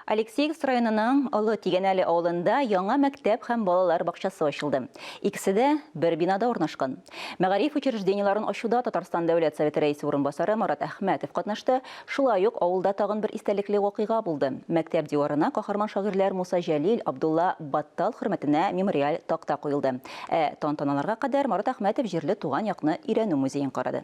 Алексеевск районының Олы Тигәнәле авылында яңа мәктәп һәм балалар бакчасы ачылды. Икесе дә бер бинада урнашкан. Мәгариф учреждениеләрен ачуда Татарстан Дәүләт Советы Рәисе урынбасары Марат Әхмәтов катнашты. Шулай ук авылда тагын бер истәлекле вакыйга булды. Мәктәп диварына каһарман шагыйрьләр Муса Җәлил, Абдулла Баттал хөрмәтенә мемориаль такта куелды. Ә тантаналарга кадәр Марат Әхмәтов җирле туган якны өйрәнү музеен карады.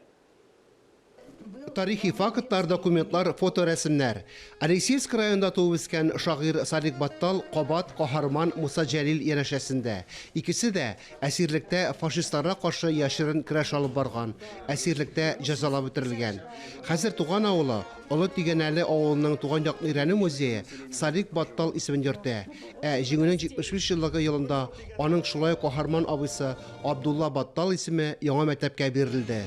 Тарихи фактлар, документлар, фоторәсемнәр. Алексеевск районында туып үскән шагыйрь Салих Баттал кабат каһарман Муса Җәлил янәшәсендә. Икесе дә әсирлектә фашистларга каршы яшерен көрәш алып барган, әсирлектә җәзалап үтерелгән. Хәзер туган авылы, Олы Тигәнәле авылының туган якны өйрәнү музее Салих Баттал исемен йөртә. Ә Җиңүнең 75 еллыгы елында аның шулай ук каһарман абыйсы Абдулла Баттал исеме яңа мәктәпкә бирелде.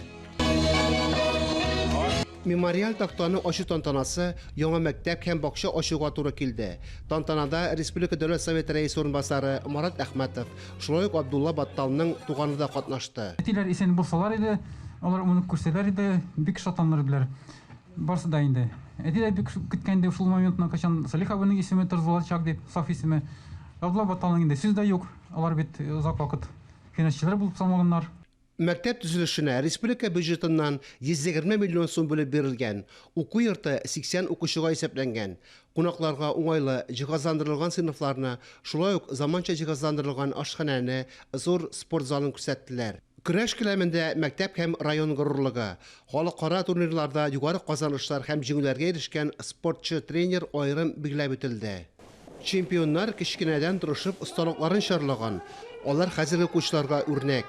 Мемориаль тактаны ачу тантанасы яңа мәктәп һәм бакча ачуга туры килде. Тантанада Республика Дәүләт Советы Рәисе урынбасары Марат Әхмәтов, шулай ук Абдулла Батталның туганы да катнашты. Әтиләр исән булсалар иде, алар моны күрсәләр иде, бик шатланыр иделәр. Барсы да инде. Әти дә бик көткән иде шул моментны, кайчан Салих абыйның исеме торгызылачак дип, саф исеме. Абдулла Батталның инде сүз дә юк, алар бит озак вакыт хезмәтчеләр булып саналганнар. Мәктәп төзелешенә республика бюджетыннан 120 миллион сум бүлеп бирелгән. Уку йорты 80 укучыга исәпләнгән. Кунакларга уңайлы, җиһазландырылган сыйныфларны, шулай ук заманча җиһазландырылган ашханәне, зур спорт залын күрсәттеләр. Көрәш келәмендә мәктәп һәм район горурлыгы, халыкара турнирларда югары казанышлар һәм җиңүләргә ирешкән спортчы-тренер аерым билгеләп үтелде. Чемпионнар кечкенәдән тырышып осталыкларын чарлаган, алар хәзерге укучыларга үрнәк.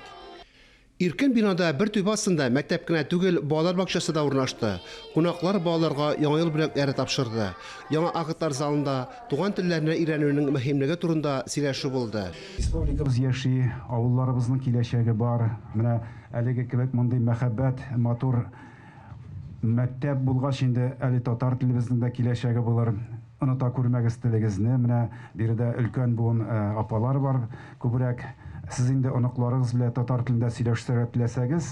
Иркен бинада бер түбә астында мәктәп кенә түгел, балалар бакчасы да урнашты. Кунаклар балаларга Яңа ел бүләкләре тапшырды. Яңа актлар залында туган телләрне өйрәнүнең мөһимлеге турында сөйләшү булды. Республикабыз яши, авылларыбызның киләчәге бар. Менә әлеге кебек мондый мәхәббәт, матур мәктәп булгач инде әле татар телебезнең дә киләчәге булыр. Оныта күрмәгез телегезне. Менә биредә өлкән буын апалар бар күбрәк. Сез инде оныкларыгыз белән татар телендә сөйләшсәргә теләсәгез,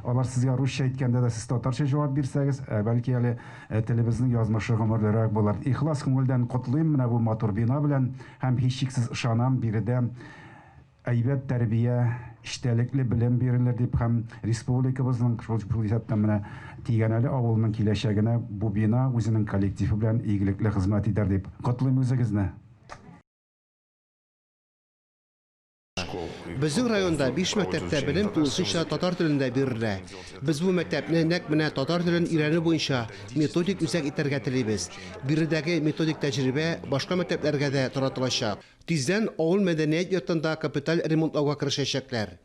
алар сезгә русча әйткәндә дә сез татарча җавап бирсәгез, бәлки әле телебезнең язмышы гомерлерәк булыр. Ихлас күңелдән котлыйм менә бу матур бина белән һәм һичшиксез ышанам, биредә Әйбәт тәрбия, эчтәлекле белем бирелер дип һәм республикабызның, шул шул исәптән менә Тигәнәле авылының киләчәгенә бу бина үзенең коллективы белән игелекле хезмәт итәр дип котлыйм үзегезне. Безнең районда биш мәктәптә белем тулысынча татар телендә бирелә. Без бу мәктәпне нәкъ менә татар телен өйрәнү буенча методик үзәк итәргә телибез. Биредәге методик тәҗрибә башка мәктәпләргә дә таратылачак. Тиздән авыл мәдәният йортында капиталь ремонтлауга керешәчәкләр.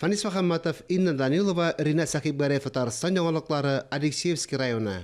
Фәнис Мөхәммәтов, Инна Данилова, Ринат Сәхибгәрәев Татарстан яңалыклары, Алексеевский районы.